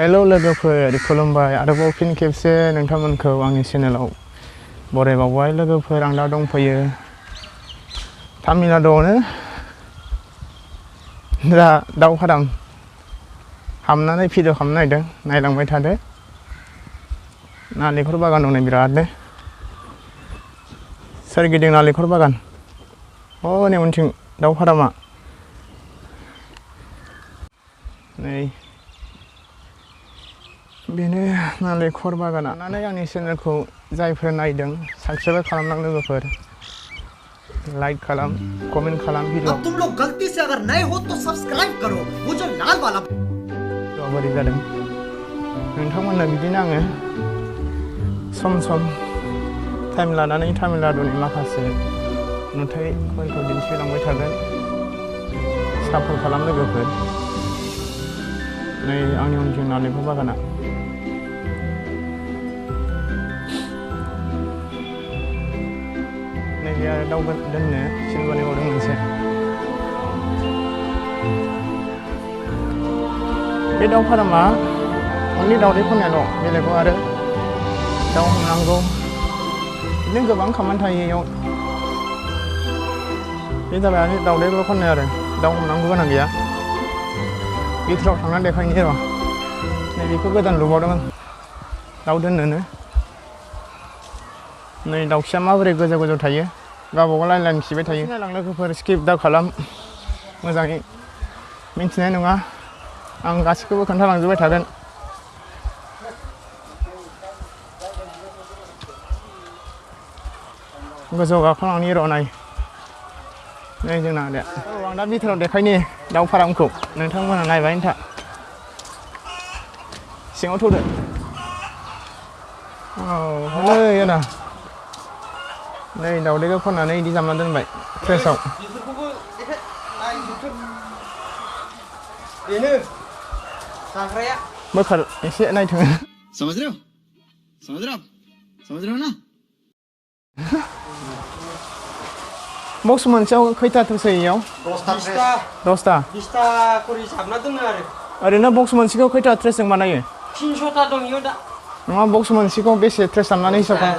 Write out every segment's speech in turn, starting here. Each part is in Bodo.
हेलो लोगोफोर खुलुमबाय आरोबाव फिन खेबसे नोंथांमोनखौ आंनि चेनेलाव बरायबावबाय लोगोफोर आं दा दंफैयो तामिलनाडुआवनो दा दाउ फाराम हाबनानै भिडिअ खालामनो नागिरदों नायलांबाय थादो नालेंखर बागान दं नै बिरादनो सोरगिदिं नालेंखर बागान नै उनथिं दाउ फारामा नै बेनो नालेंखर बागाना नानै आंनि चेनेलखौ जायफोर नायदों साबस्क्राइब खालामलां लोगोफोर लाइक खालाम कमेंट खालाम भिडिअ तुम लोग गलती से अगर नए हो तो सब्सक्राइब करो वो जो लाल वाला बोरै जादों नोंथांमोननो बिदिनो आङो सम सम टाइम लानानै तामिलनाडुनि माखासे नुथायफोरखौ दिन्थिलांबाय थागोन सापर्ट खालाम लोगोफोर नै आंनि उनथिं नालेंखर बागाना नैबे आरो दाउ दोननो सिल बानायबावदों मोनसे बे दाउ फारामा अनलि दाउदै खननायल' बेलेगाव आरो दाउ हमनांगौ बिदिनो गोबां खामानि थायो बेयाव बे जाबाय आरो दाउदैल' खननाय आरो दाउ हमनांगौ गोनां गैया बिथोराव थांनानै देखायनि र' नैबेखौ गोदान लुबावदों आं दाउ दोननोनो नै दाउखिया माबोरै गोजौ गोजौ थायो गावबागाव लाइन लाइन खिबाय थायो नायलां लोगोफोर स्किप दा खालाम मोजाङै मिन्थिनाय नङा आं गासैखौबो खोन्थालांजोबबाय थागोन गोजौ गाखोलांनि र' नाय नै जोंना आदाया आं दा बिथोराव देखायनि दाउ फारामखौ नोंथांमोना नायबाय था सिङाव थौदो हनै आदा नै दाउदैखौ खननानै बिदि जामना दोनबाय फ्रेसआव बेनो जाग्राया बोखार एसे नायथों समझ रहे हो ना बक्स मोनसेयाव खैथा थोसो इयाव 10ता करि जाबना दोनो आरो ओरैनो बक्स मोनसेखौ खैथा ट्रेसजों बानायो 300ता दं इयाव दा नङा बक्स मोनसेखौ बेसे ट्रेस खालामनानै हिसाब खालाम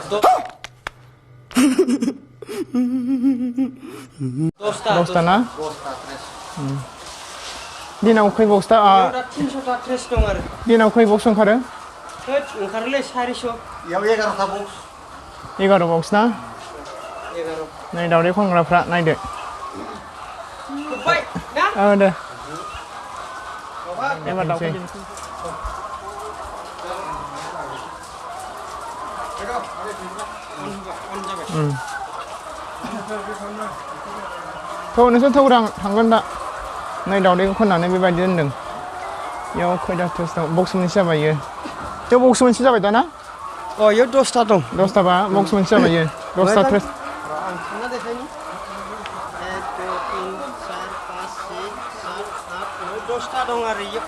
10ता ना दिनाव खै बक्सता 300ता ट्रेस दं आरो दिनाव खै बक्स ओंखारो ओंखारोलै 400 इयाव 11ता बक्स 11 बक्स ना 11 नै दाउदै खनग्राफ्रा नायदो दे एबार दाउखौ नोंसोर थौग्रां थांगोन दा नै दाउदैखौ खननानै बेबायदि दोनदों इयाव खैथा ट्रेस दं बक्स मोनसे जाबाय इयो बेयाव बक्स मोनसे जाबाय दा ना इयाव 10ता दं 10ताबा बक्स मोनसे जाबाय इयो 10ता ट्रेस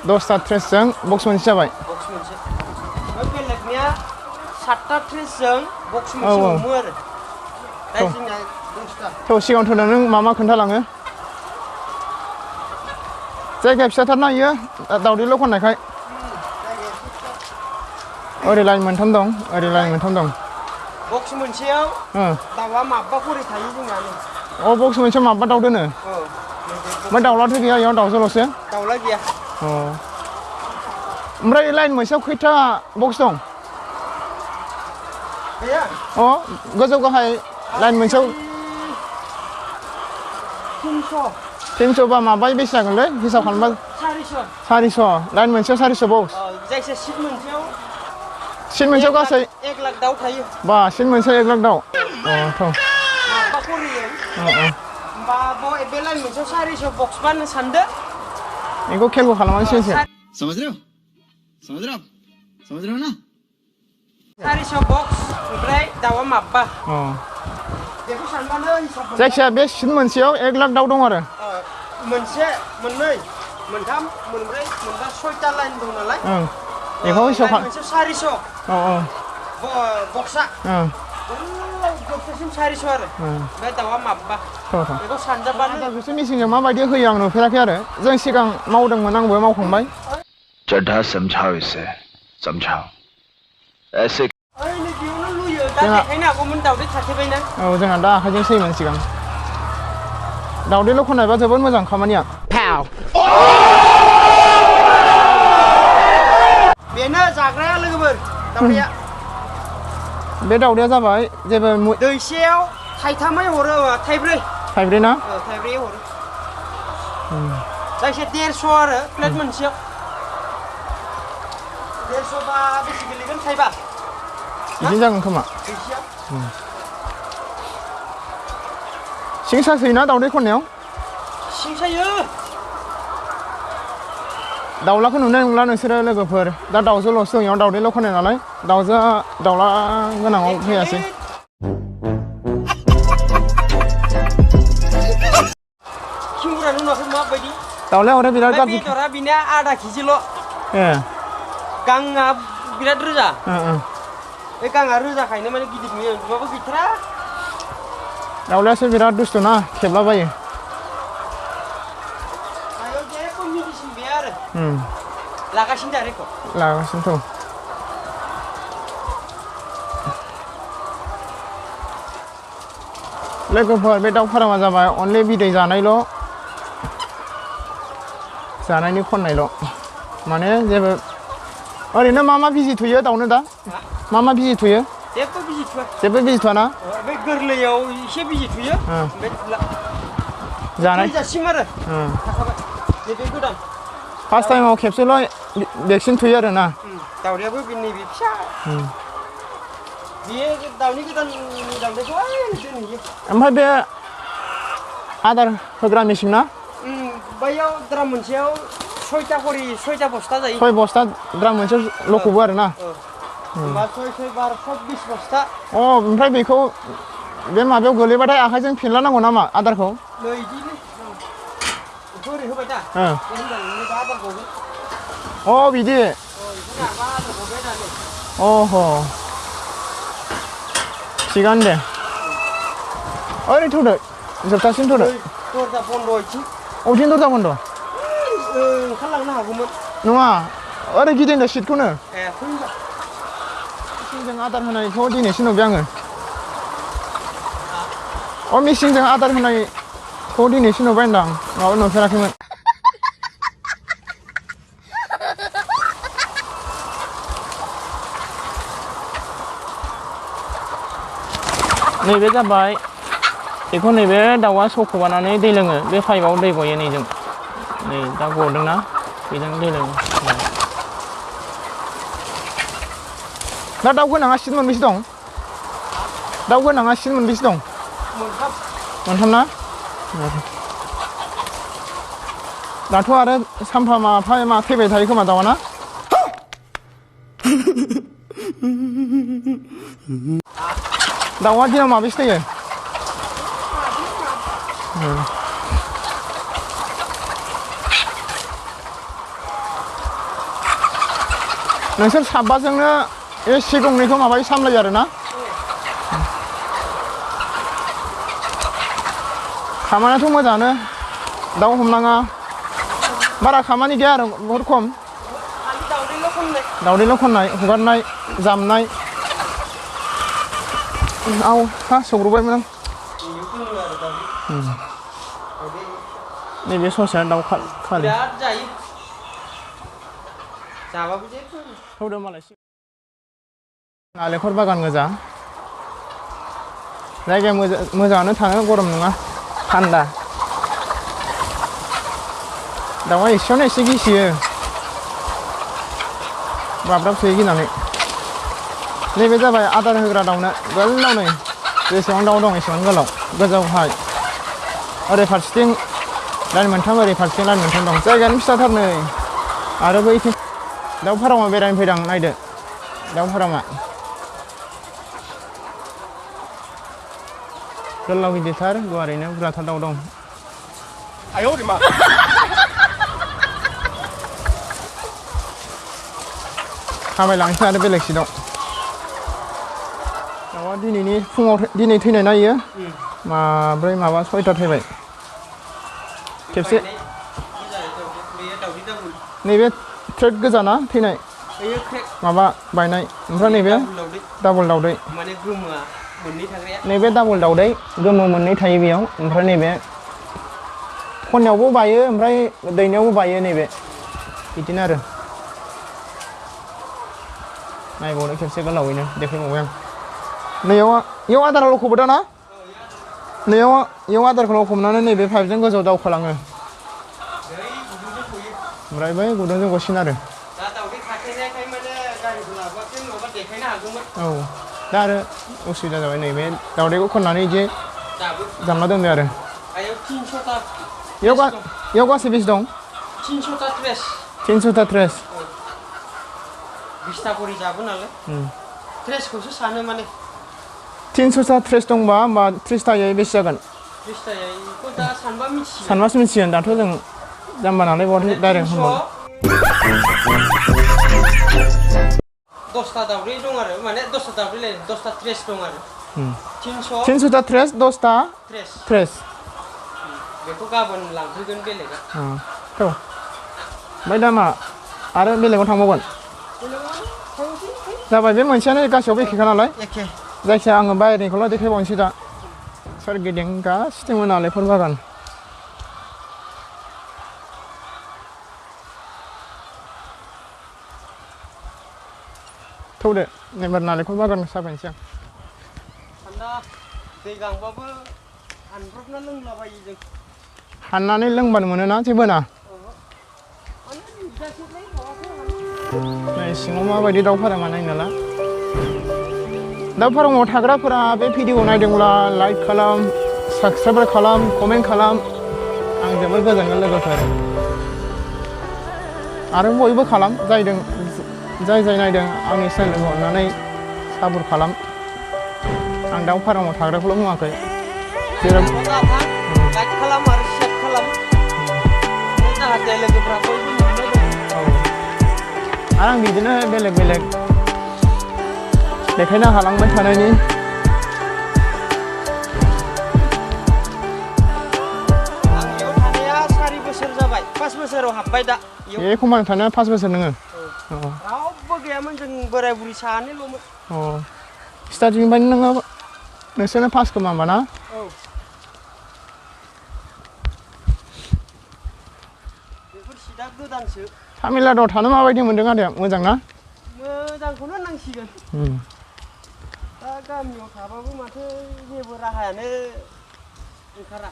10ता ट्रेसजों बक्स मोनसे जाबाय बक्स मोनसे बेलेगनिया 7ता ट्रेसजों बक्स मोनसे हमो आरो दा जोंना 10ता थौ सिगाङाव थौदों नों मा खोन्थालाङो जायगाया फिसाथारना इयो दाउदैल' खननायखाय ओरै लाइन मोनथाम दं ओरै लाइन मोनथाम दं बक्स मोनसेयाव दाउआ माबा खरि थायो जोंना बक्स मोनसेयाव माबा दाउ दोनो ओमफ्राय दाउलाथ' गैया इयाव दाउजोल'सो दाउला गैया ओमफ्राय लाइन मोनसेयाव खैथा बक्स दं गैया गोजौ गाहाय लाइन मोनसेयाव 300 बा माबाय बेसे जागोनलै हिसाब खालामबा 400 लाइन मोनसेयाव 400 बक्स जायखिया सिट मोनसेयाव गासै 1 लाख दाउ थायो बा सिट मोनसेयाव 1 लाख दाउ थौ माबा खरियो होमबा बे लाइन मोनसेयाव 400 बक्स बानो सानदो बेखौ खेलखौ खालामनांसिगोन समझ रहे हो ना 400 बक्स ओमफ्राय दाउआ माबा बेखौ सानबानो हिसाब जायखिया बे सिट मोनसेयाव 1 लाख दाउ दं आरो मोनसे मोननै मोनथाम मोनब्रै मोनबा 6ता लाइन दं नालाय बेखौ हिसाब मोनसेयाव 400 बक्सा जोबथासिम 400 आरो ओमफ्राय दाउआ माबा बेखौ सानजाबानो मेसिनजों माबायदि होयो आं नुफेराखै आरो जों सिगां मावदोंमोन आंबो मावखांबाय चड्ढा समझाओ इसे समझाओ ऐसे ओइ नै बेयावनो लुयो दा देखायनो हागौमोन दावदै थाथेबायना औ जोंहा दा आखाइजों सैयोमोन सिगां दावदैल' खननायबा जोबोद मोजां खामानिया बेनो जाग्राया लोगोफोर दावदैया बे दावदैया जाबाय जेबो दैसेयाव थाइथामै हरो थाइब्रै ना थाइब्रै हरो जायखिया 150 आरो प्लेट मोनसेयाव 150 बा बेसे गोलैगोन थाइबा बिदिनो जागोन खोमा दैसेयाव सिं सासोयोना दावदै खननायाव सिं सायो दाउलाखौ नुनाय नंला नोंसोरो लोगोफोर दा दाउजोल'सो दं इयाव दावदैल' खननाय नालाय दाउला गोनाङाव फैयासै खिंगुरानो नुवाखै माबायदि दाउलाया हरो बिराद गाज्रि बेदरा बिनिया आधा केजिल' ए गाङा बिराद रोजा बे गाङा रोजाखायनो माने गिदिर नुयो नङाबा गैथारा दाउलायासो बिराद दुस्थु ना खेबलाबायो आयाव जेबो मेडिसिन गैया आरो लागासिनो दा रेकर्ड लागासिनोथ' लोगोफोर बे दाउ फारामा जाबाय अनलि बिदै जानायनि खननायल' माने जेबो ओरैनो मा बिजि थुयो दाउनो दा मा बिजि थुयो जेबो बिजि थुवा ना बे गोरलैयाव एसे बिजि थुयो जानाय जासिम आरो थाखाबाय नैबे गोदान फार्स्ट टाइमाव खेबसेल' भेक्सिन थुयो आरो ना दावदैयाबो नैबे फिसा बेयो दाउनि गोदाननि दावदैखौ दोनहैयो ओमफ्राय बे आदार होग्रा मेसिन ना बैयाव द्राम मोनसेयाव 6टा खरि 6टा बस्ता जायो 6 बस्ता द्राम मोनसे लखबो आरो ना होमबा 6 12 20 बस्ता ओमफ्राय बेखौ बे माबायाव गोलैबाथाय आखाइजों फिनलानांगौ नामा आदारखौ नै इदिनो बेखौ ओरै होबाय दा बे होनबानो दा आदार गगोन बिदि बेखौ नारबा आदार गबाय दानो थिगानो दे ओरै थौदो जोबथासिम थौदो दरजा बन्द इथिं अबेथिं दरजा बन्द ओंखारलांनो हागौमोन नङा ओरै गिदिंदो सिटखौनो फैबा मेसिनजों आदार होनायखौ दिनैसो नुबाय आङो मेसिनजों आदार होनायखौ दिनैसो नुबाय होनदां माबा नुफेराखैमोन नैबे जाबाय बेखौ नैबे दाउआ सौखोबानानै दै लोङो बे पाइपआव दै गयो नैजों नै दा गदोंना बेजों दै लोङो दा दाउ गोनाङा सिट मोनबेसे दं दाउ गोनाङा सिट मोनबेसे दं मोनथाम ना दाथ' आरो सानफा माफा थैबाय थायो खोमा दाउआ ना दाउआ दिनाव माबेसे थैयो नोंसोर साबाजोंनो बे सि गंनैखौ माबायो सामलायो आरो ना खामानियाथ' मोजाङानो दाउ हमनाङा बारा खामानि गैया आरो बहुद खम दावदैल' खननाय हगारनाय जामनाय हा सौग्रोबायमोन आं नैबे ससेया दाउ खालि थौदो मालाय नालेंखर बागान गोजा जायगाया मोजाङानो थानो गरम नङा थान्दा दाउआ एसेयावनो एसे गिसियो बाब्राबसोयो गिनानै नैबे जाबाय आदार होग्रा दाउनो गोलाव नै जेसेबां दाउ दं एसेबां गोलाव गोजौहाय ओरै फारसेथिं लाइन मोनथाम ओरै फारसेथिं लाइन मोनथाम दं जायगायानो फिसाथार नै आरो बैथिं दाउ फारामा बेरायनो फैदों नायदो दाउ फारामा गोलाव गिदिरथार गुवारैनो बुरजाथार दाउ दं थाबायलांसै आरो बेलेग सिटआव दाउआ दिनैनि फुङाव दिनै थैनाय नायो माब्रै माबा 6टा थैबाय खेबसे नैबे स्ट्रेट गोजाना थैनाय बेयो क्रेक माबा बायनाय ओमफ्राय नैबे डाबल दावदै माने गोमोआ मोननै थाग्राया नैबे डाबल दावदै गोमो मोननै थायो बेयाव ओमफ्राय नैबे खनायावबो बायो ओमफ्राय दैनायावबो बायो नैबे बिदिनो आरो नायबावनो खेबसे गोलावैनो देखायबावबाय आं नैयाव आदार लखबो दाना नैयाव आदारखौ लखबनानै नैबे पाइपजों गोजौआव दावखोलाङो ओमफ्राय बै गुदुंजों गसिन आरो औ दा आरो उसुबिदा जाबाय नैबे दावदैखौ खननानै बिदि दामना दोनबाय आरो इयाव गासै बेसे दं 300टा ट्रेस 20टा करि जाबो नालाय ट्रेसखौसो सानो माने 300टा ट्रेस दंबा होमबा 30टायै बेसे जागोन 30टायैखौ दा सानबा मिथिसिगोन सानबासो मिथिगोन दाथ' जों जाम्बा नालाय बहाथो डाइरेक्ट होनबावनो 10टा दावदै दं आरो माने 10टा दावदै लाय 10टा ट्रेस दं आरो 300टा ट्रेस 10टा ट्रेस बेखौ गाबोन लांफैगोन बेलेगा थ' ओमफ्राय दा मा आरो बेलेगाव थांबावगोन जाबाय बे मोनसेयानो गासैयावबो एखेखा नालाय एखे जायखिया आङो बायरेनिखौल' देखायबावनोसै दा सोरगिदिं गासिथिंबो नालेंखर बागान थौदो एबार नालेंखर बागान साफायनोसै आं थान्दा दै गांबाबो हानब्रबना लोंलाबायो जों हाननानै लोंबानो मोनोना जेबो ना नै सिङाव माबायदि दाउ फारामा नायनाला दाउ फारामाव थाग्राफोरा बे भिडिअ नायदोंब्ला लाइक खालाम साबस्क्राइब खालाम कमेन्ट खालाम आं जोबोर गोजोनगोन लोगोफोर आरो बयबो खालाम जाय नायदों आंनि चेनेलखौ अननानै सापर्ट खालाम आं दाउ फारामाव थाग्राखौल' बुङाखै जेराव लाइक खालाम आरो शेयार खालाम जाहाथे लोगोफ्रा बयबो नुनो दं आरो आं बिदिनो बेलेग देखायनो हालांबाय थानायनि आं बेयाव थानाया 4 बोसोर जाबाय 5 बोसोराव हाबबाय दा बे कम्पानियाव थानाया 5 बोसोर नोङो रावबो गैयामोन जों बोराय बुरि सानैल'मोन स्टार्टिंनिफ्रायनो नोंसोरनो पास खोमा होमबा ना बेफोर सिदा गोदानसो तामिलनाडुआव थानो माबायदि मोनदों आदाया मोजां ना मोजांखौनो नांसिगोन दा गामियाव थाबाबो माथो जेबो राहायानो ओंखारा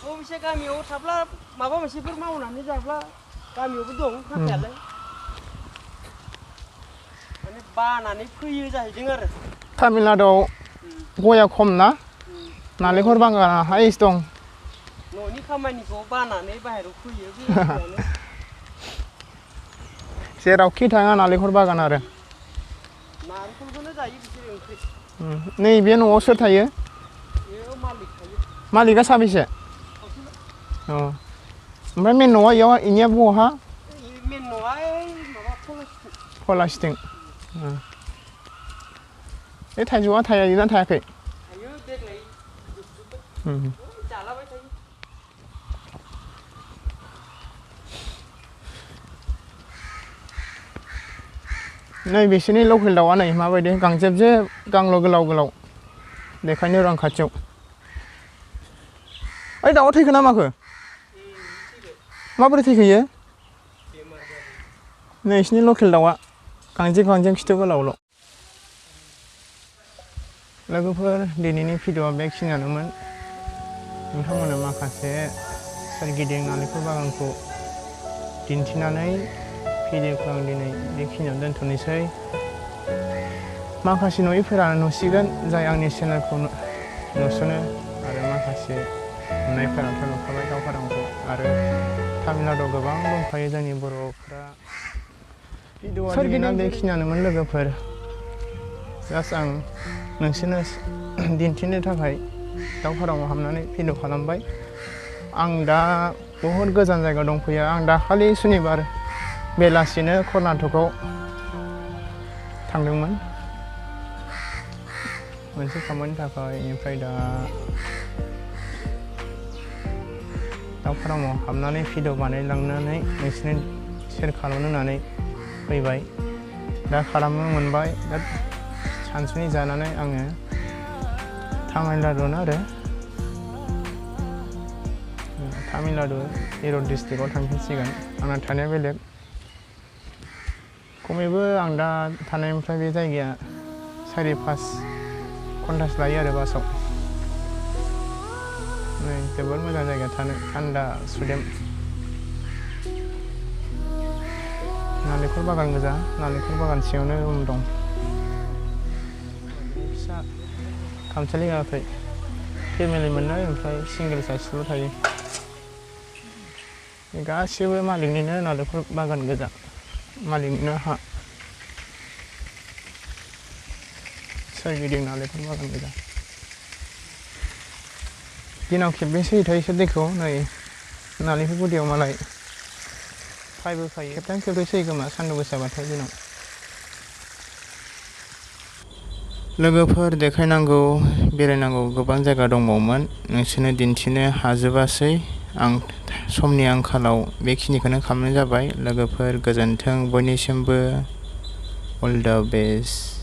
अबयसे गामियाव थाब्ला माबा मोनसेफोर मावनानै जाब्ला गामियावबो दं थाखायालाय माने बानानै फैयो जाहैदों आरो तामिलनाडुआव गया खम ना नालेंखर बागाना हाइस्ट दं न'नि खामानिखौ बानानै बाहेरायाव फैयो बे जेरावखि थाङा नालेंखर बागान आरो नारेंखलखौनो जायो बिसोर ओंख्रि नैबे न'आव सोर थायो बेयाव मालिक थायो मालिकआ साबेसे ओमफ्राय मेन न'आ इनिया बहा मेन न'आ माबा पलास्टिं बे थाइजौआ थायना थायाखै थायो देग्लाय जालाबाय थायो नै बिसोरनि लकेल दाउआ नै माबायदि गांजेबजेब गांल' गोलाव देखायनो रां खाथियाव ओइ दाउआ थैखो ना माखो माबोरै थैखो इयो नै बिसोरनि लकेल दाउआ गांजेब खिथु गोलावल' लोगोफोर दिनैनि भिडिअआ बेखिनियानोमोन नोंथांमोननो माखासे सोरगिदिं नालेंखर बागानखौ दिन्थिनानै भिडिअखौ आं दिनै बेखिनियाव दोनथ'नोसै माखासे नुयैफोरा नुसिगोन जाय आंनि चेनेलखौ नुसनो आरो माखासे नुनायफोराथ' नुखाबाय दाउ फारामखौ आरो तामिलनाडुआव गोबां दंखायो जोंनि बर'फ्रा भिडिअआ सोरगिदिं बेखिनियानोमोन लोगोफोर जास्ट आं नोंसोरनो दिन्थिनो थाखाय दाउ फारामाव हाबनानै भिडिअ खालामबाय आं दा बहुद गोजान जायगायाव दंफैयो आं दाखालि सुनिबार बेलासिनो कर्नाटकआव थांदोंमोन मोनसे खामानिनि थाखाय बेनिफ्राय दा दाउ फारामाव हाबनानै भिडिअ बानायलांनानै नोंसोरनि सेयार खालामनो होननानै फैबाय दा खालामनो मोनबाय दा सानसुनि जानानै आङो तामिलनाडुआवनो आरो तामिलनाडु इर'ड डिस्ट्रिक्टआव थांफिनसिगोन आंना थानाया बेलेग खमैबो आं दा थानायनिफ्राय बे जायगाया 4-5 घन्टासो लायो आरो बासाव नै जोबोद मोजां जायगा थानो थान्दा सुदेम नालेंखर बागान गोजा नालेंखर बागान सिङावनो रुम दं फिसा खामसालि होआखै फेमिलि मोननाय ओमफ्राय सिंगेल साइजल' थायो गासिबो मालिकनिनो नालेंखर बागान गोजा मालिकनिनो हा सोरगिदिं नालेंखर बागान गोजा दिनाव खेबनैसो होयोथाय इसोर दैखौ नै नालेंखर गुदियाव मालाय पाइप होखायो खेबथाम खेबब्रैसो होयो खोमा सान्दुं गोसाबाथाय दिनाव लोगोफोर देखायनांगौ बेरायनांगौ गोबां जायगा दंबावोमोन नोंसोरनो दिन्थिनो हाजोबासै आं समनि आंखालाव बेखिनिखौनो खालामनाय जाबाय लोगोफोर गोजोन्थों बयनिसिमबो अल द बेस्ट